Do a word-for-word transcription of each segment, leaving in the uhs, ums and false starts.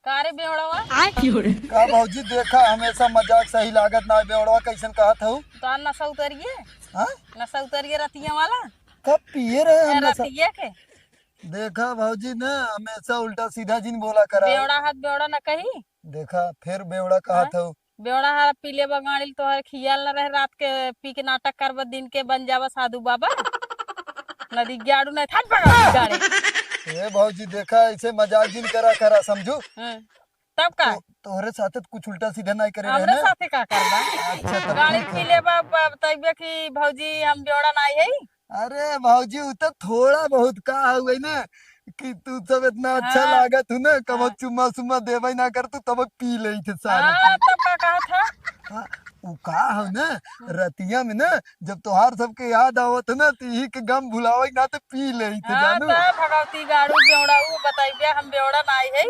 का रे बेवड़वा? का भौजी, देखा, हमेशा मजाक सही लागत ना। बेवड़वा कैसन कहत हऊ? तो आज नशा उतरिए? हाँ? नशा उतरिए रतिया वाला? कब पिए रहे हम नशा? रतिया के। देखा भौजी ना, हमेशा उल्टा सीधा जिन बोला करा। बेवड़ा हाथ बेवड़ा न कही। देखा, फिर बेवड़ा कहत हऊ। बेवड़ा हाथ पी लेबा गाड़ी, तोहर खियाल न रहे, रात के पी के नाटक करबा, दिन के बन जाबा साधु बाबा। नदी ग्याड़ू नहीं था भगा गाड़ी। ए भौजी, देखा, ऐसे मजाक जिन करा करा, समझू? हाँ। तब का? तो, तोहरे साथे तो कुछ उल्टा सीधा नहीं करे रहे हमरे ना? साथे का करबा? अच्छा, तब गाड़ी ठीक है। पी लेबा, ब-, बतइबे कि भौजी हम बेवड़ा नहीं है। अरे भौजी, उ तो थोड़ा बहुत का हुए ना कि तू सब इतना अच्छा हाँ। लागत हूँ ना, कब हाँ। चुम्मा सुम्मा देवे ना कर तू तब पी ले थे सारे हाँ, के। तब का कहा था? हाँ, उ का हो ना, हम्म। रतिया में ना जब तोहार सबके याद आवत है ना तो यही के गम भुलावे ना तो पी ले थे हाँ, जानू। तो भगवती गाड़ू बेवड़ा उ बताइबे हम बेवड़ा नहीं है।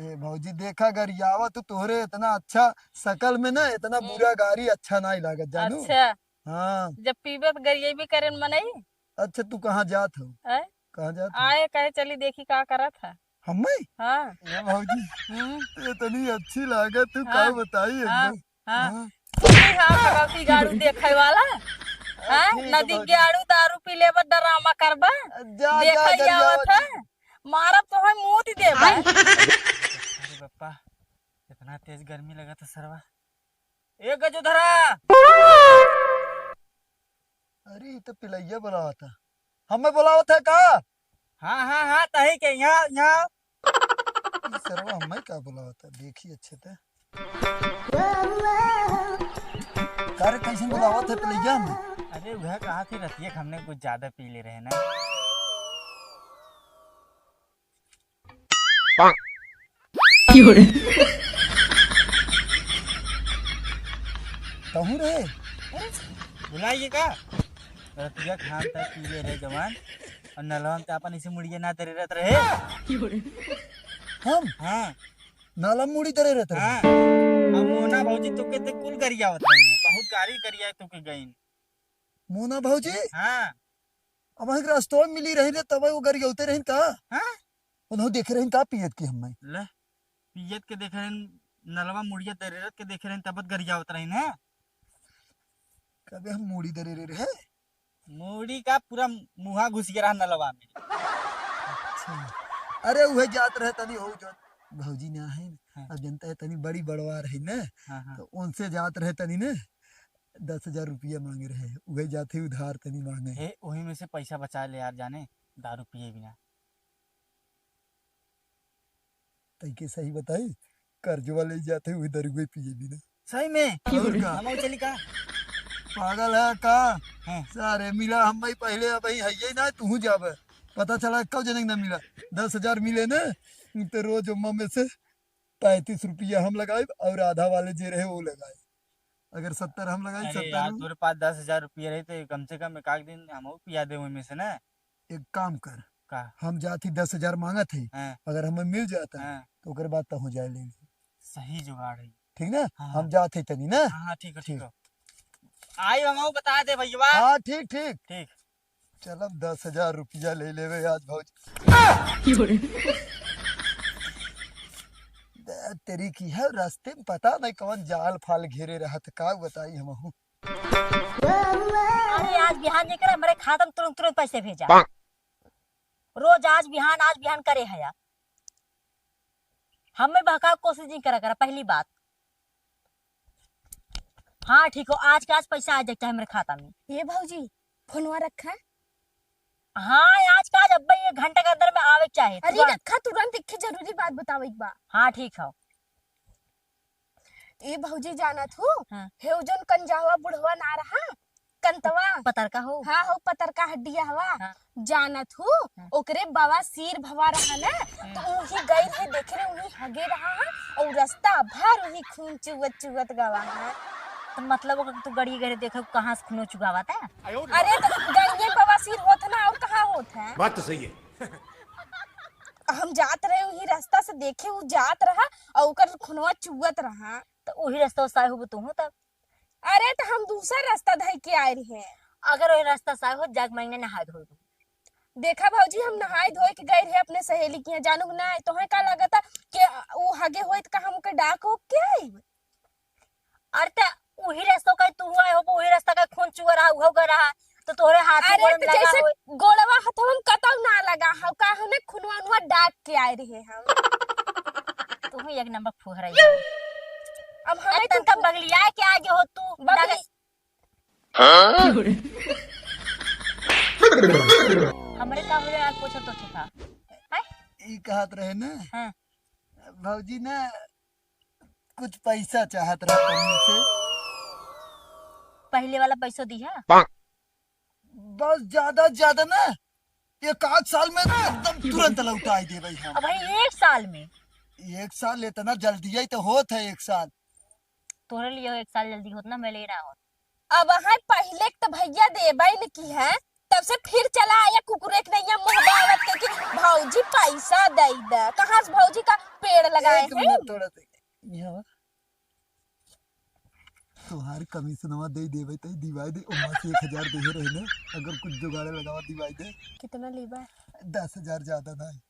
ए भौजी, देखा गरियावा तू, तोहरे इतना अच्छा शकल में ना इतना हम्म। बुरा गाड़ी अच्छा नहीं लागत जानू। अच्छा। हाँ। जब पीबे तो गरियेबे करेन मनई। अच्छा, तू कहाँ जात हो? हैं? कहाँ जात हो? आए कहे चली देखी का करत है। हम्मे? हाँ। ए भौजी, हम्म। ये तनी अच्छी लागत, तू हाँ। का बताई हाँ, एकदम। हाँ। हाँ। सुनी हाँ, भगवती गाड़ू देखे वाला। हाँ, ठीक है नदी भौजी। ग्याड़ू दारू पी लेबा, डरामा करबा। जा, जा, देखा ही गरियावा आवत है। जी। मारब तो हम मूत देबा। अरे बप्पा, इतना तेज गर्मी लगा था सरवा। ए गजूधरा। अरे, ई तो पिलैया बोलावत है। हमें बोलावत है का? हाँ, हाँ, हाँ, तही के, यहाँ, यहाँ। ई सरवा हमें का बोलावत है? देखी अच्छे ते। का रे, कैसे बोलावत है पिलैया में? अरे, वह कहा थी रतिया के हमने कुछ ज्यादा पी ले रहे ना। क्यों रे? कहूँ रहे? अरे, भुलाइए का? रतिया खान तक पी ले रहे जवान, और नलवा में तो अपन इसे मुड़िए ना तेरे रहत रहे। हम? हाँ। नाला मुड़ी तेरे रहत रहे? हाँ। अब मोना भौजी तो के ते कुल गरियावत रही है, बहुत गारी गरिया तो के गई। मोना भौजी? हाँ। अब वहीं के रास्तवा में मिली रही रे, तब वो गरियौते रही का? हाँ? उन्हों देखे रही का पियत की हमें? ले, पियत के देखे रही, नलवा मुड़िया दरेरत के देखे रही, तब गरियावत रही ना। कबे हम मुड़ी दरेरे रहे? मुड़ी का पूरा मुहा घुस गया रहा नलवा में। अच्छा। अरे उहे जात रहे तनी हो जो भौजी ना है ना। हाँ। अब जनता है तनी बड़ी बड़वा रही ना। हाँ, हाँ। तो उनसे जात रहे तनी ना। दस हजार रुपया मांगे रहे, उहे जाते उधार तनी मांगे। हे, वही में से पैसा बचा ले यार, जाने दारू पिए बिना। तई के सही बताई, कर्जवा ले जाते हुए दरुए पिए बिना। सही में? और का? हम चली का? पागल है का? हाँ। सारे मिला हम भाई पहले, अब ही है ना, तू जाबे। पता चला कब जनक ना मिला। दस हजार मिले ना, तो रोज अम्मा में से पैंतीस रुपया हम लगाइब और आधा वाले जे रहे वो लगाए। अगर सत्तर हम लगाई, अरे सत्तर यार, हम तोरे पास दस हजार रुपया रही तो कम से कम एक आध दिन हम पिया दे वहीं में से ना। एक काम कर, का? हम जात ही दस हजार मांगत है, हाँ। अगर हमें मिल जाता हाँ। तो ओकर बाद तो हो जाए लेंगे। सही जुगाड़ है। ठीक ना? हाँ, हम हाँ। जात है तनी ना। हाँ, हाँ, ठीक है, ठीक ठीक। है। आई हम बता दे भैया। हाँ, ठीक, ठीक। ठीक। चल अब दस हजार रुपया ले लेवे आज भौजी। दे तेरी की है, रास्ते में पता नहीं कौन जाल फाल घेरे रहत, का बताई हमहू। अरे आज बिहान जेकर हमरे खाता में तुरंत तुरंत पैसे भेजा। रोज आज बिहान, आज बिहान करे है यार। हमें बहकावे के कोशिश नहीं करा करा, पहली बात। हाँ ठीक हो, आज के आज पैसा आ जाए हमरे खाता में। ये भौजी, फोनवा रखा। हाँ, आज के आज अब्बे एक घंटा के अंदर में आवे के चाहे। अरे तुरंत। रखा, तुरंत एक ठे जरूरी बात बतावे के बा। हाँ ठीक हो। ए भौजी जानत हूँ, हाँ। हे उ जौन कंजावा बुढ़वा ना रहा, कंतवा। पतरका हो। हाँ, हो पतरका हड्डिया हवा। हाँ। जानत हूँ, हाँ। ओकरे बवासीर भवा रहा ना, हाँ। तो उही गई रहे, देखे रहे, उही हगे रहा है, और रास्ता भर उही खून चुवत चुवत गवा है। तो मतलब ओकर तू गड़िए गड़े देखो कहाँ से खूनो चुगावा था? अरे तो गड़िए बवासीर होत ना, और कहाँ होत है? बात तो सही है। हम जात रहे उही रास्ता से, देखे उ जात रहा और ओकर खूनवा चुवत रहा। तो उही रास्ता से आए होबो तू तब। अरे, तो हम दूसर रास्ता धइ के आए रहे। अगर ओही रास्ता से आए हो, जाके महीने नहाए धोए दो। देखा भौजी, हम नहाए धोए के गए रहे अपने सहेली के यहाँ, जानू कि ना, तोहे का लगता कि उ हगे पटाक हो के आई। अरे त उही रस्तो का तू आए हो, उही रस्ता का खून चुआ रहा, उहो गए रहा, तो तोहरे हाथ अरे गोड़ में तो लगा जैसे होई। गोड़वा हथवन कतौ ना लगा हो, का हमें खुनवा उनवा डाक के आए रहे हम। तू ही एक नंबर फुहराई हो। अब हमें अरे तू तनका फु- बगलिया के आगे हो तू, बगली- डग- हमरे का हो जाए, आज पूछो तो ठीक है। हैं? ई कहत रहे ना, हाँ। भौजी ना कुछ पैसा चाहत रहा तुमसे। पहले वाला पैसो दिया? बस ज्यादा से ज्यादा ना एक आध साल में ना एकदम तुरंत लौटाई देबै हम। अब भाई एक साल में? एक साल इतना जल्दी ही तो होत है एक साल। तोहरे लिए एक साल जल्दी होत ना, मैं ले रहा होत। अब है पहले के तो भैया देबै न की है, तब से फिर चला आया कुकुरे के नैया मुँह बावत के कि भौजी पैसा दे दे। कहाँ से भौजी का पेड़ लगाए एक हैं? मिनट थोड़ा सा, यहाँ तोहार कमीशनवा दे देबै तै दिवाई दे, ओमा से एक हजार देहे रहे ने, अगर कुछ जुगाड़ लगावा दिवाई दे। कितना लेबा? दस हजार ज्यादा ना है।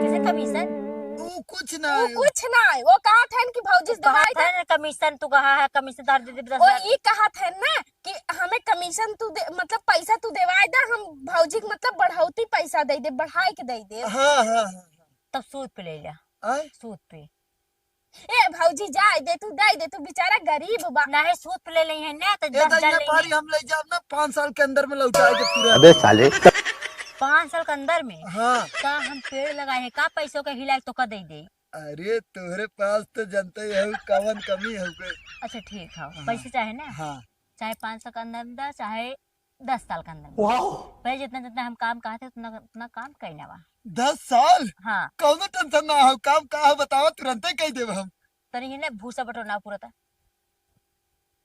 जैसे कमीशन? वो कुछ ना वो है। कुछ ना है, वो कहा था कि भौजी से कहा दिवाई था दे। ना कमीशन, तू कहा है कमीशन तार दे दे दस वो हजार। ई कहा था ना कि हमें कमीशन तू दे, मतलब पैसा तू देवाई दे, हम भौजी के मतलब बढ़ौती पैसा दे दे, बढ़ाई के दे दे। हाँ, हाँ, हाँ, हाँ। तब सूद पे ले लिया। आय? सूद पे। ए भौजी, जाए दे तू, दे दे तू, बेचारा गरीब बा। नाहीं, सूद पे ले लेई है ना, तो ए, दस तो हजार ये लेई पारी है। हम ले जाब ना, पाँच साल के अंदर में लौटाए दे तुरंत। अबे साले। पाँच साल के अंदर में? हाँ। का हम पेड़ लगाए हैं, का पैसों के हिलाए तो का दे दे? अरे, तोहरे पास तो जनते हो, कवन कमी हो गए। अच्छा, ठीक है, हाँ। पैसे चाहे ना? हाँ। चाहे पाँच साल के अंदर में दा, चाहे दस साल के अंदर में। वाह। पहले जितना, जितना हम काम कहते, उतना, उतना काम कइना बा। दस साल? हाँ। कौनो टेंशन ना हो, काम का हो बतावा, तुरंते कह देब हम। तनी ही ने भूसा बटोरना पूरा था।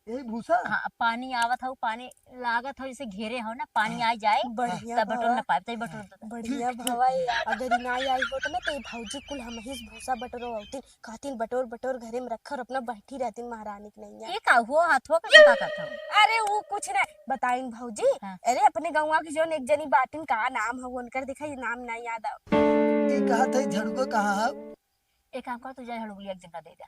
यही भूसा? हाँ, अब पानी आवत हो, पानी लागत हो, जैसे घेरे हो ना, पानी हाँ। आ जाए, बढ़िया तब बटोर बाबा। ना पाए, तब बटोर हाँ। देता। बढ़िया ठीक, ठीक। भवा, अगर ई ना आई होत ना, तो ये भौजी कुल हम ही से भूसा बटोरो होती। कहतीन, "बटोर, बटोर, घरे में रखा और अपना बैठी रहतीन महारानी के नैया।" ये का हुआ? हाथवा का का करत हो? अरे, वो कुछ ना। बताइन भौजी, हाँ। अरे, अपने गौवा के जौन एक जनी बाटिन, का नाम हो उनकर, देखा, ये नाम ना याद आओ। ये कहा था, झड़ुआ कहाँ है? एक काम कर, तू जा झड़ुआ एक जन का दे दे।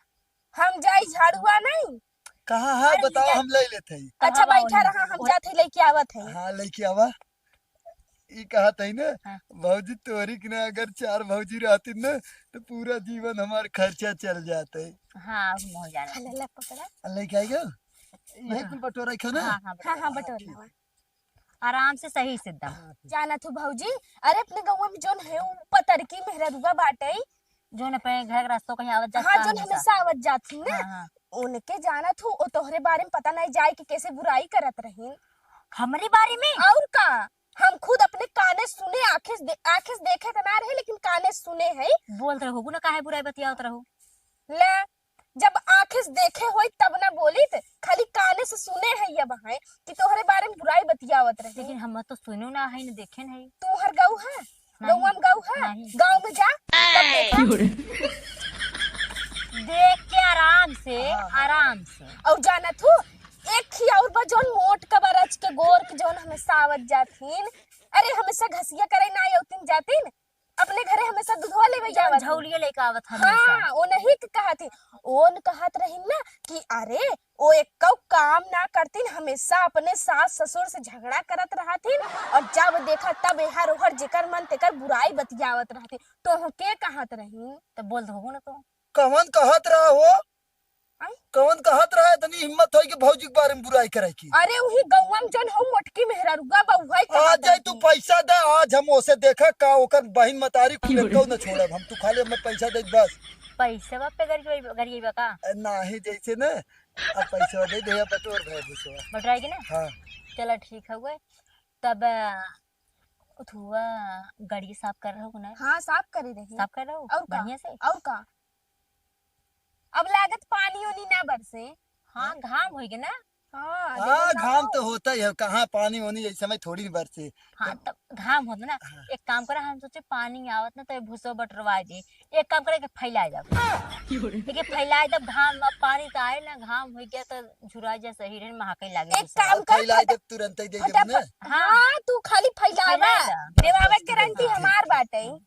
हम जाई झड़ुआ नहीं। कहाँ है अरे, बताओ, ले हम ले लेते हैं। अच्छा, कहाँ बा बैठा उन्हें? रहा, हम और जाते लेके आवत है। हाँ, लेके आवा। ई कहत है ना, हाँ। भौजी तोरी के ना अगर चार भौजी रहती ना, तो पूरा जीवन हमार खर्चा चल जाते। हाँ, हम हो जाना। हाँ, ले, ले, पकड़ा। आ, लेके आई गयो? ये नहीं, हाँ। कुल बटोरा रखो ना? हाँ, हाँ, हाँ, बटोरा हाँ, ठीक। लेवा। आराम से, सही से एकदम। हाँ, ठीक। जानत हो भौजी, अरे अपने गौवा में जौन है, उ पतरकी मेहररुआ बाटे, जौन अपने घर के रास्तों कहीं आवत जात हाँ, का जौन हमेशा? हमेशा आवत जात ही ना, हाँ, हाँ। उनके जानत हो, ओ तोहरे बारे में पता नहीं जाए कि कैसे बुराई करत रही। हमरे बारे में? और का, हम खुद अपने काने सुने, आँखें से दे-, आँखें से देखे त ना रहे, लेकिन काने से सुने है। बोलत रहो, ना काहे बुराई बतियावत रहो? ले, जब आँखें से देखे होई तब ना बोलित, खाली काने से सुने है ये बहाए कि तोहरे बारे में बुराई बतियावत रहे। लेकिन हम तो सुनो ना है, न देखे नहीं। तू हर गऊ है? नहीं। गौवा में गऊ है? नहीं। गाँव में जा, तब देखा। देख के आराम से, हाँ, हाँ। आराम से। और जानत हो, एक ही और बा जौन मोट कबरच के गोर के जौन हमेशा आवत जात हीन। अरे हमेशा घसिया करे ना आवतिन जातिन, अपने घरे हमेशा दूधवा लेवे जौन आवत हीन। झौलिया लेके आवत हमेशा। हाँ, ओ नहीं के कहत ही। ओन कहत रही ना कि अरे, ओ एक्कौ काम ना करतिन, हमेशा अपने सास ससुर से झगड़ा करत रहतिन, और जब देखा तब एहर ओहर जेकर मन तेकर बुराई बतियावत रहतिन। तोहके कहत रही। तो बोल दो ना तो। कवन कहत रहा हो? आय? कवन कहत रहा, इतनी हिम्मत होई कि भौजी के बारे में बुराई करे की? अरे उही गौवा में जौन हो मोटकी मेहररुआ बा, उहै कहत आ जाए, तू रही। पैसा दे, आज हम ओसे देखा का ओकर बहिन मतारी कुल क्यों रे? कौ न छोड़ब हम, तू खाली हमें पैसा दे बस। पैसा पे गरी, गरी बा का? ए, नाही, जैसे न, अब पैसा दे दे, बटोर भाई भूसवा। बटोराई के ना? हाँ। चला ठीक हउए। तब, अ, उठुआ गाड़ी साफ कर रहो ना? हाँ, साफ करी रही। साफ कर रहो? और का? बढ़िया से? और का? अब लागत पानी ओनी ना बरसे। हाँ, हाँ? घाम होई गे ना? हाँ, हाँ, देखो ना घाम तो। तो होता ही है, कहाँ पानी ओनी ऐसे में थोड़ी बरसे। हाँ, तो तब घाम होता ना। हाँ। एक काम करा, हम सोचे पानी आवत ना तो ये भूसो बटरवा दे। एक काम करे के फैला जाओ। क्यों रे? देखिए फैला दे घाम, अब पानी तो आए ना, घाम हो गया तो झुरा जा सही रहे, महाके लागे एक भूसो। काम कर, फैला फटा-, दे, तुरंत ही दे देबे फटाफट। ना। हाँ। हाँ, तू खाली फैलावा। फैला दे। देवावे गारंटी हमार बाटे।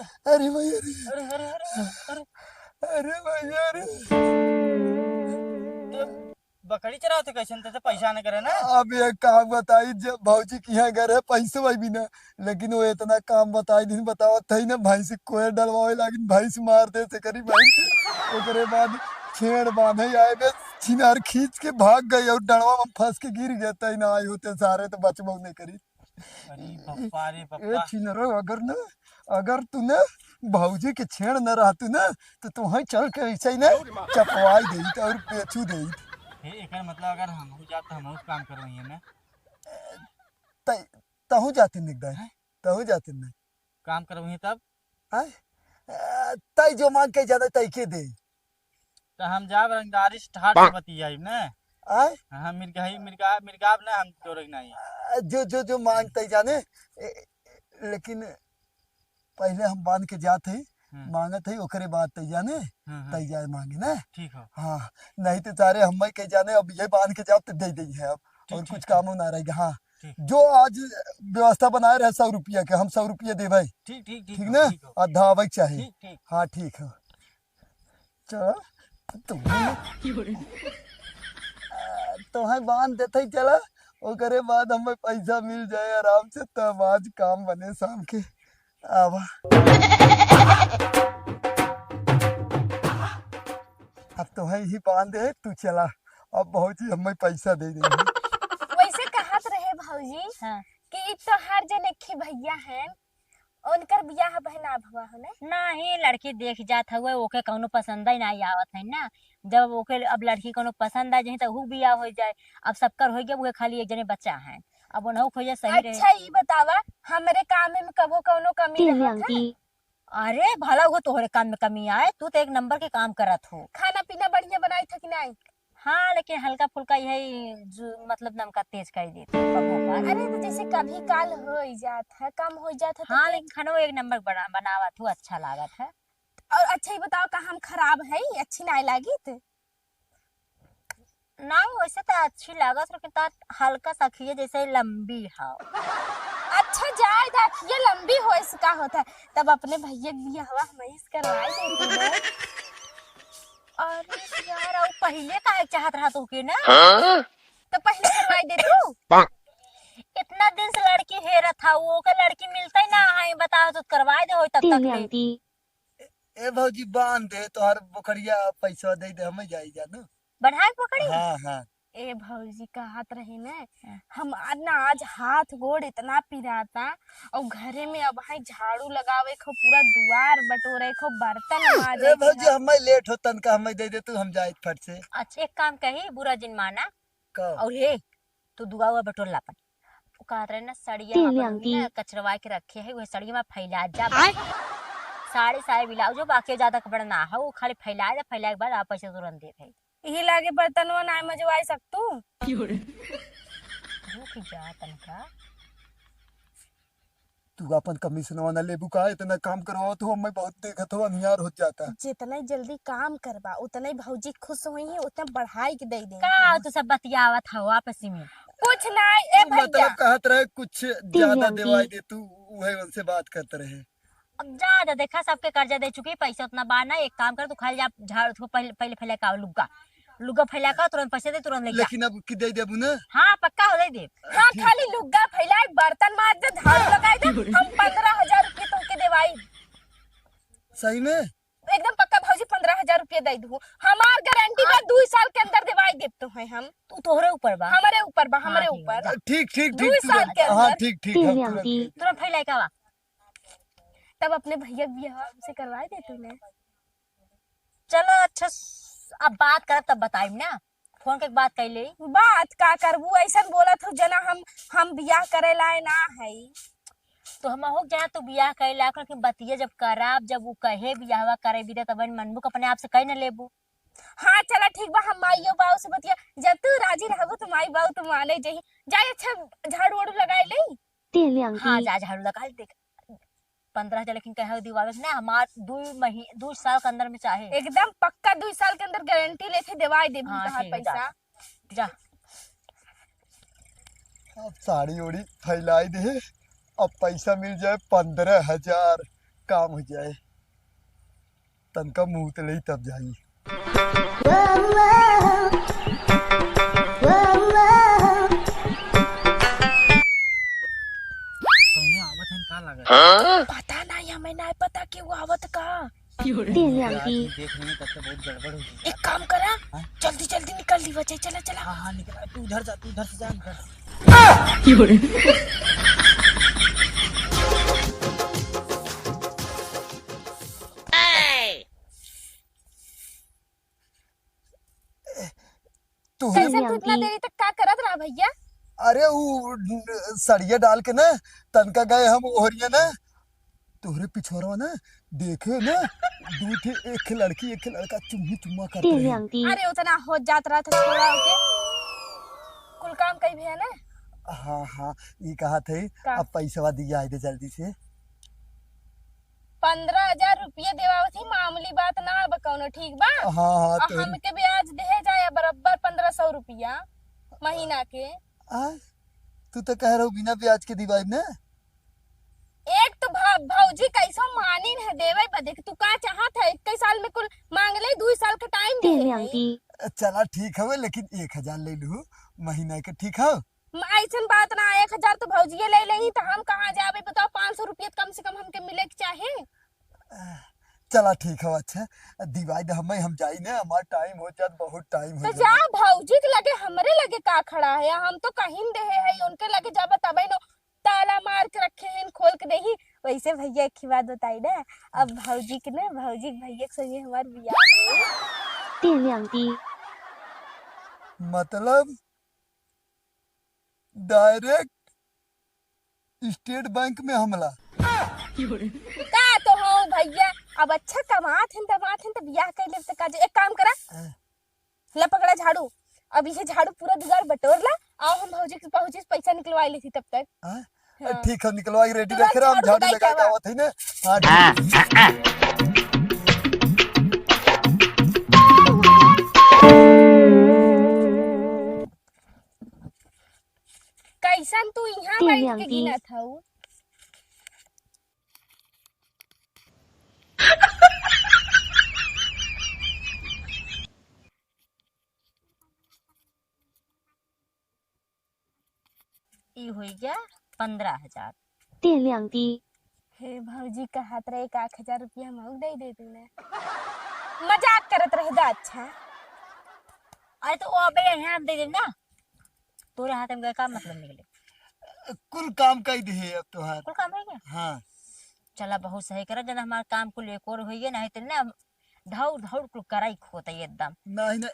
अरे भैया रे। अरे, अरे, अरे, अरे। अरे भैया रे। तो बकरी चरावत है कैसन, तो पैसा न करे ना। अब एक काम बताई, जब भौजी के यहाँ घर है, पैसे भाई भी ना, लेकिन वो इतना काम बताई दिन बतावत थई ना, भैंस कोयर डलवावे लागिन, भैंस मार दे से करी भैंस। ओकरे बाद छेड़ बांधे आए बे, छिनार खींच के भाग गई और डंडवा में फंस के गिर गए, तई ना आई होते सारे तो बचबो नहीं करी। अरे बप्पा रे ए बप्पा। छिनरो, अगर न, अगर तू न भौजी के छेड़ न रहतू न, तो तुहई चल के ऐसे ही न चपवाई देइत और बेचू देइत। हे, एकर मतलब अगर हमहू जाब त हमहू काम करवाई है ना? तई, तहू जाते निकदाई, हैं? तहू जाते नहीं। काम करवाई तब? हैं? अ, तई जो मांग के जाने तई के दे। तो हम जाब रंगदारी से ठाट से बतियाई ने। आय? हाँ, मिर्गाई, मिर्गा, मिर्गाब ना हम तोरे नहीं। अ, जो, जो, जो मांग तई जाने, ए, लेकिन पहले हम बांध के जात हई, हम्म। मांगत हई, ओकरे बाद तई जाने, हम्म, हम्म। तई जाए मांगे ना। ठीक हो। हाँ, नहीं तो सारे हम के जाने, अब ये बांध के जाब तो दे देई है अब, ठीक, और ठीक, कुछ ठीक। कामो ना रहेगा। हाँ, ठीक। जो आज व्यवस्था बनाए रहे सौ रुपया के, हम सौ रुपया देबै। ठीक, ठीक, ठीक ठीक हो, ना? ठीक हो। आधा आवे के चाही। ठीक, ठीक। हाँ, ठीक हो। चला, तू तोहे बांध देते ही चला, ओकरे बाद हमें पैसा मिल जाए आराम से, तब आज काम बने शाम के। आवा। अब तोहे ही बांध दे, तू चला। अब भौजी हमें पैसा दे देंगे। वैसे कहत रहे भौजी हाँ। कि ई तोहार जन एक ही भैया हैं, उनकर बियाह बहना भवा हो ने? नाही, लड़की देख जात हउए, ओके कउनो पसंद ही नाही आवत है ना। जब ओके अब लड़की कउनो पसंद आ जाए तो ऊ बियाह हो जाए। अब सबकर हो गया, उहे खाली एक जने बच्चा है। अब उनहु खोजे सही रहे। अच्छा, ई बतावा, हमरे काम में कबो कउनो कमी रहत है? अरे भला वो तोहरे काम में कमी आए, तू तो एक नंबर के काम करत हो। खाना पीना बढ़िया बनाई था कि नाही? हाँ, लेकिन हल्का फुल्का यही जो, मतलब, नमका तेज कर देती हूँ कबो कभार। अरे, तो जैसे कभी काल हो ही जात है, कम हो जात है, तो हाँ, फिर लेकिन खाना एक नंबर बना, बनावत हूँ, अच्छा लागत है। और अच्छा, ये बताओ, का हम खराब है, अच्छी नाय लागित? नहीं, वैसे तो अच्छी लागत, लेकिन तार हल्का सा अखिए जैसे लंबी है। अच्छा, जाए दा, अखिए लंबी हो, इसका होता है, तब अपने भैया के बियाहवा हम ही से करवाई देती ना। अरे यार, अब पहिले काहे चाहत रहा तोके ना? हाँ? तो पहिले करवाई दे तू। इतना दिन से लड़की हेरत था, वो ओके लड़की मिलता ही ना है, बताओ तो करवाई दे होई तब तक ले। ए, ए भौजी, बांध दे, तोहर बोकरिया पैसा दे दे, हमें जाई जानू। बढ़ाए के बोकरी? हाँ, हाँ। ए भौजी, कहत रही ने, हाँ। हम आज ना, आज हाथ गोड़ इतना पिराता, और घरे में अब है झाड़ू लगावे को, पूरा दुआर बटोरे को, बर्तन माजे ए के भौजी, ना। हमें लेट होतन का, हमें दे दे तू, हम जाइत फट से। अच्छा, एक काम कही, बुरा जिन माना। का? और हे, तू दुआ हुआ बटोर ला अपन। वो कहत रहे ना, सड़िया तीन वहाँ पर आंटी। ना कचरवा के रखे है, वह सड़िया में फैला जा बस। साड़ी, साड़ी, ब्लाउज, बाकी ज्यादा कपड़ा ना हो, वो खाली फैला दे, फैला के बाद आप पैसे तुरंत दे दे। यही लागे बर्तनवा ना मजवाई सकतू। रुक जा तनका। तू अपन कमीशनवा ना लेबू का? इतना काम करवाओ तू, हमें बहुत देखत हो, अनियार हो जाता। जितना जल्दी काम करबा, उतना ही भौजी खुश होई है, उतना बढ़ाई के दे दे। का तू सब बतियावत हो आपस में? कुछ ना, ए भैया। मतलब कहत रहे कुछ ज्यादा देवाई दे तू, उहे उनसे बात करत रहे। अब जा, जा, देखा, सबके कर्जा दे चुकी, पैसा उतना बा ना। एक काम कर, तू खाली जा, झाड़ू, तू पहले, पहले फैला का लुग्गा, लुग्गा फैला का, तुरंत पैसे दे, तुरंत ले जा। लेकिन अब की दे देबू ना? हाँ, पक्का हो, दे दे। हाँ, ठीक। खाली लुग्गा फैलाए, बर्तन माज दे, झाड़ू लगाई दे, हम पन्द्रह हजार रुपये तोहके देवाई। सही में? एकदम पक्का भौजी, पन्द्रह हजार रुपये दे दू। हमार गारंटी बा, हाँ। दुई साल के अंदर देवाई देब तो है हम। तू तोहरे ऊपर बा। हमरे ऊपर बा, हाँ, हमरे ठीक बा, ऊपर। जा। ठीक, ठीक, ठीक, दुई साल के अंदर। हाँ, ठीक, ठीक, हम तुरंत दे देब। तुरंत फैलाए का बा? तब अपने भैया के बियाह हमसे करवाए देते ना। चलो अच्छा, स-, अब बात करब तब बताइब ना, फोन के बात कर ले। बात का करबू, ऐसन बोलत हो जना हम, हम बियाह करे लाए ना है। तो हम हो जना तू बियाह करे लायक, लेकिन बतिया जब कराब, जब वो कहे बियाहवा करे बिदा, तब मनबू के अपने आप से कह न लेबू। हाँ चला ठीक बा, हम माइयो बाऊ से बतिया, जब तू राजी रहबू तो माई बाऊ तू माने जही। जाए अच्छा झाड़ू वाड़ू लगाए ले। तेले हाँ, आंटी। जा झाड़ू लगा ले, देख। पन्द्रह हजार लेकिन कहे दिवावे के ना, हमार दुई मही-, दुई साल के अंदर में चाहे। एकदम पक्का दुई साल के अंदर गारंटी लेके देवाई देबू हाँ, तोहार ठीक है, जा, पैसा। जा। अब साड़ी ओड़ी फैलाई दे, अब पैसा मिल जाए पन्द्रह हजार, काम हो जाए। तनका मुँह तले ही तब जाई। कौनो आवत हन का लागत? पता नहीं, हमें नहीं पता कि वो आवत का। तेरे आंटी। देख रही है, तब तो बहुत गड़बड़ हो गई। एक काम करा, हाँ? जल्दी जल्दी निकल ली वजह, चला चला। हाँ हाँ, निकल, तू उधर जा, तू उधर से जा, उधर से। तोहरे कैसे तू इतना देरी तक का करत रहा भैया? अरे उ सड़िया डाल के ना तनका गए हम ओहरिया ना, तोहरे पिछोरवा ना देखे ना दू ठे, एक लड़की एक लड़का चुम्मी चुम्मा करते हैं। अरे उतना हो जात रहा था छोड़ा ओके, कुल काम कई भैया ना। हाँ हाँ, ई कहा थे का? अब पैसवा दिया आए दे जल्दी से। पन्द्रह हजार रुपये देवावत ही, मामूली बात ना बा कौनो, ठीक बा? हाँ, हाँ, और तो हमके ब्याज देहे जाए बराबर पन्द्रह सौ रुपया महीना के। आ, तू तो कह रहो बिना ब्याज के दिवाई ना। एक तो भा-, भौजी कैसो मानी न देवे बदे कि तू का चाहत है, इक्कीस साल में कुल मांग ले, दो साल का टाइम दे तेरे दे। आंटी। चला ठीक हवे, लेकिन एक हजार ले लू महीना के, ठीक है? म-, अइसन बात ना, एक हजार तो भौजिये ले लेही, तो हम कहाँ जाबे बताओ? पाँच सौ रुपया तो कम से कम हमके मिले के चाहे। चला ठीक है, अच्छा दिवाई दे हमें, हम जाई ने, हमार टाइम हो जात, बहुत टाइम हो तो जात। जा भौजी के लगे, हमरे लगे का खड़ा है? हम तो कहीं देहे है, उनके लगे जाबे तबे न ताला मार के रखे हैं, खोल के देही। वैसे भैया एक ही बात बताई ना, अब भौजी के ना, भौजी के भैया के संगे हमार बियाह है। तेरे आंटी। मतलब डायरेक्ट स्टेट बैंक में हमला। का तो हो भैया, अब अच्छा कमात हन, दमात हन, तो बियाह कर लेब, तो का जे-, एक काम करा, हाँ। ला पकड़ा झाड़ू, अब इहे झाड़ू पूरा दुआर बटोर ला, आओ हम भौजी के, भौजी से पैसा निकलवा लेती तब तक। हाँ? हाँ। ठीक है, निकलवा के रेडी रख रहा, हम झाड़ू लगा के आवत है ना। हाँ, ठीक। कैसन तू यहाँ बैठ के गिनत हऊ? ई होई गया पन्द्रह हजार। तेरे आंटी। हे भौजी, कहत रहे एक आध हजार रुपया हम अउर दे देती ना। मजाक करत रहे दा, अच्छा। अरे तो वो अबे यहाँ हम दे देब ना, तोरे हाथ में का मतलब निकले? कुल काम कई दिहे अब तोहार। कुल काम है क्या? हाँ। चला बहुत सही करा, जब हमार काम कुल एक और होइए, नहीं तो ना धौड़ धौड़ कुल कराई खोत है एकदम। नहीं ना,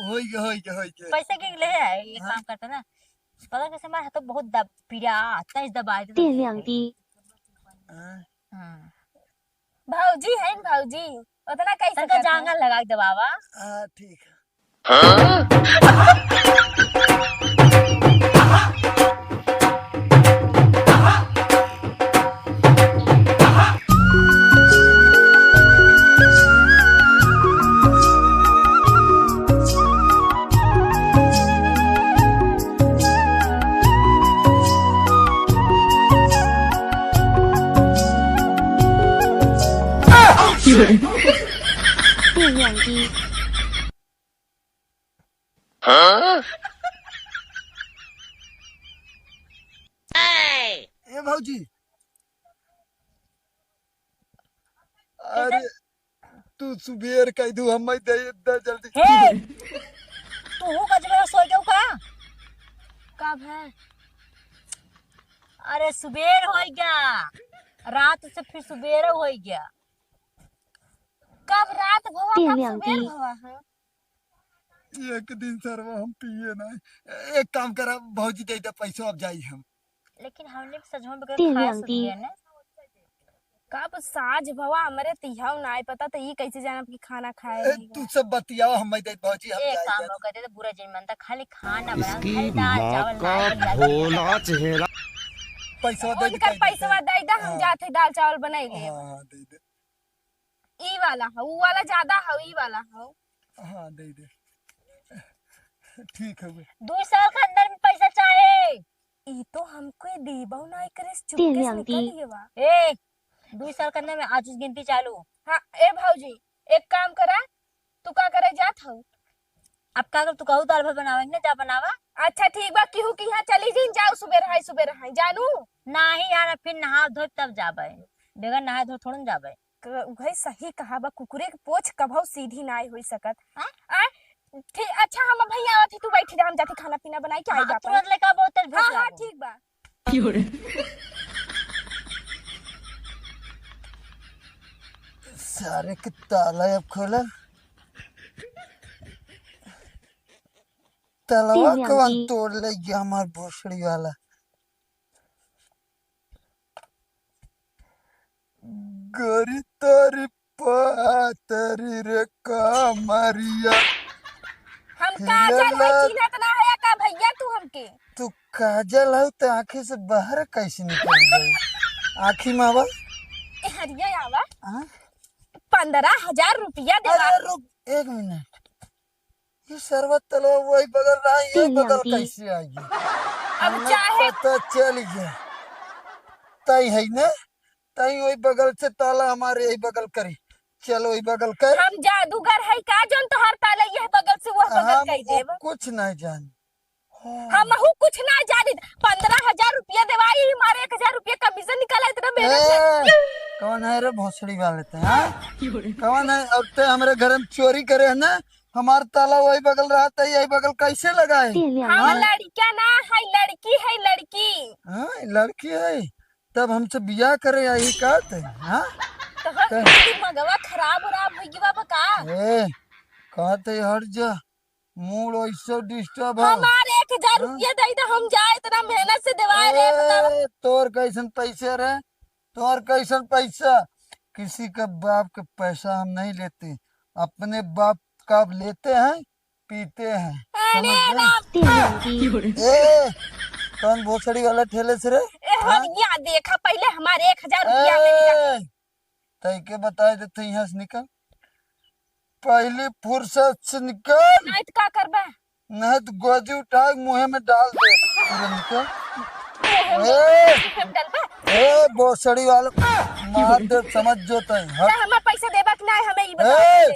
होई गया, होई गया, होई गया। पैसे गिन ले है, ये हाँ। काम करता ना। पता कैसे हमारे हाथों बहुत दब, पीड़ा, तेज दबाए देते तेरे हैं। आंटी। हाँ। हाँ। भौजी है न भौजी, उतना कैसे तनका करता है? जांगर लगा के दबावा। हाँ, ठीक है। ए भौजी, अरे, तू सुबेर कह दू, हम दे, दे जल्दी। हे, तू हूँ गजबे सोई जाऊ का? कब है? अरे, सुबेर होई गया, रात से फिर सुबेर होई गया। कब रात भवा, कब सुबेर भवा है? एक दिन सरवा हम पिए ना। एक काम करा भौजी, दे दे पैसा, अब जाई हम। लेकिन हमने भी सजवा बगैर खाए सुत गए ना। कब साँझ भवा हमरे तिहाव ना आए पता, तो ई कैसे जानब कि खाना खाए ए, नहीं तू गए? सब बतियाओ, हम दे भौजी, हम एक जाई काम जात। हो कहते तो बुरा जिन मनता, खाली खाना बना, इसकी खाली दाल माँ चावल का ना, भोला चेहरा। पैसा दे दे, उनकर पैसा दे दे, हम हाँ। जाते दाल चावल बनाई ले। हाँ, हाँ, दे दे। ई वाला हो, ऊ वाला ज्यादा हो, ई वाला हो। हाँ, दे दे। ठीक है बे। दो साल के अंदर में पैसा चाहे। ई तो हमको देबो ना करे, चुपके से निकल गए बा। ए, दो साल के अंदर में आज गिनती चालू। हाँ, ए भौजी, एक काम करा, तू का करे जात हो? अब का कर, तू कहू दाल भात बनावे ना, जा बनावा। अच्छा ठीक बा, केहू के यहाँ चली जिन, जाओ सुबेर हाय, सुबेर हाय, जानू। नाही यार, फिर नहा धोए तब जाबे, बगैर नहाए धोए थोड़न जाबे। क-, उहे सही कहा बा, कुकुरे के पोछ कभौ सीधी नाय होई सकत। हाँ? आ, ठीक, अच्छा, हम भैया आवत ही, तू बैठी रह, हम जाती खाना पीना बनाई के आई हाँ, बा अपन। तुरंत लेके आबो, तब हाँ, भूख हाँ, लागो। ठीक बा। सारे के ताला अब खोला। तालावा कवन तोड़ ले गया हमार भोसड़ी वाला? गरी तोरी पातरी रे कमरिया। हम काजल है, चिन्हत ना है का भैया तू हमके? तू काजल हौ त आँखी से बाहर कैसे निकल गई? आँखी में आवा। ए, हरिया आवा। हाँ? पन्द्रह हजार रुपया देवा। अरे रुक, एक मिनट। ये सरवा तलवा वही बगल रहा, ये बगल कैसे आई? अब हमें चाहे पता चल गया। तई है ना, तई वही बगल से ताला हमारे यही बगल करी। चलो वही बगल कर। हम जादूगर है का, जोन तोहार ताला यह बगल से वह बगल हम कर वो देब? कुछ नहीं जान। हाँ। हमहू कुछ ना जानित। पन्द्रह हजार रुपया देवाई, हमारे एक हजार रुपया कमीशन निकाला इतना मेहनत से। ए, कौन है रे भोसड़ी वाले ते, हाँ? कौन है? अब ते हमरे घर में चोरी करे है ना, हमार ताला वही बगल रहा था, यही बगल कैसे लगाए? हम हाँ? लड़कियां ना है, लड़की है, लड़की। हाँ, लड़की है, तब हमसे बियाह करे आई का ते, हाँ? तो हम कह- दिमगवा खराब उराब हो गया बा का? ए, कहते हट जा, मूड ऐसे डिस्टर्ब है। हमार एक हजार हाँ? रुपया दे दे, हम जाए, इतना मेहनत से देवाए रहे, बताओ। ए, तोर कैसन पैसे रे? तोर कैसन पैसा? किसी का बाप का पैसा हम नहीं लेते, अपने बाप का लेते हैं, पीते हैं। अरे समझ गए? राम। ए, कौन भोसड़ी वाला ठेले से रे? ए, हाँ? हरिया देखा, पहले हमारे एक हजार रुपया में निकाल। ए, तई के बताए देते, यहाँ से निकल, पहली फुर्सत से निकल। नहीं तो का करबा? नहीं तो गोजी उठा के मुँहे में डाल दे। पूरा निकल। मुँहे में, ए! मुँहे में डालबा? ए, भोसड़ी वाला, मार दे, समझ जो तई। हट। ना, हमार पैसा देबा कि ना, हमें ई बता ए! दे।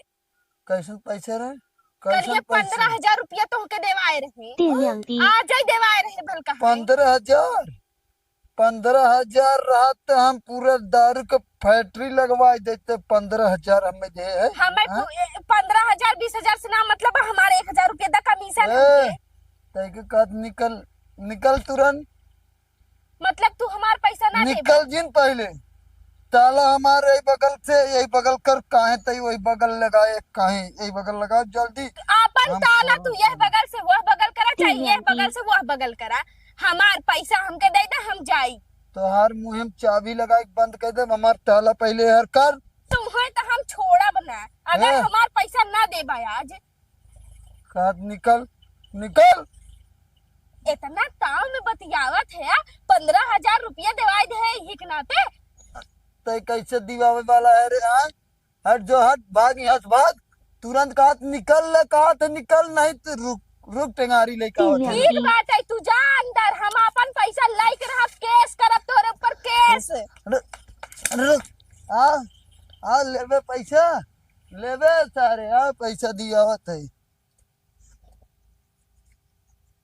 कैसन पैसा रहे? करिए कैसन पैसा? पन्द्रह हजार रुपया तोहके देवाए रहे। आ जाई देवाए रहे, भलका है। पन्द्रह हजार? पन्द्रह हजार रहत त हम पूरा दारू के फैक्ट्री लगवाए देते। पन्द्रह हजार हमें दे है, हमें हाँ? पु-, ए, पन्द्रह हजार, बीस हजार से ना मतलब, हमारे एक हजार रुपया द कमीशन ए, हमके। तैके कहत निकल, निकल तुरंत। मतलब तू हमार पैसा ना देबे? निकल जिन पहले। ताला हमार यही बगल से, यही बगल कर, काहे तई वही बगल लगाए, काहे यही बगल लगाओ जल्दी। आपन हम ताला तू यह बगल से वह बगल करा, चाहे यह बगल से वह बगल करा। हमार पैसा हमके दे दे, हम जाई। तोहार मुँह में चाबी लगाए के बंद कर दे, हमार ताला पहले हर कर। तुम्हें तो हम छोड़ब ना, अगर हैं? हमार पैसा ना देबा आज। कहत निकल, निकल। इतना ताव में बतियावत है, पन्द्रह हजार रुपया देवाई दे है, यही के नाते। तै कैसे दिवावे वाला है रे, हाँ? हट जो हट, भाग यहाँ से भाग। तुरंत कहत निकल ले, कहत है निकल, नहीं तो रुक, रुक टेंगारी लेके आवत है। ठीक बात है, तू जा अंदर, हम अपन पैसा लेके रहब, केस करब तोरे ऊपर केस। अरे, अरे रुक, आ, आ लेबे पैसा, लेबे सारे, आ पैसा दियावत है।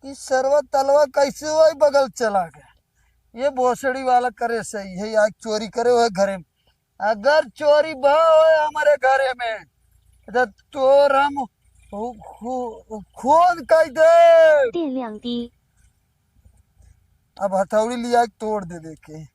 ई सरवा तलवा कैसे वही बगल चला गया? ये भोसड़ी वाला करे सही है, या चोरी करे हुए घरे में। अगर चोरी भा होए हमारे घरे में, तो तोर हम खू-, खू-, खून कर दे। अब हथौड़ी लिया के तोड़ दे देखे।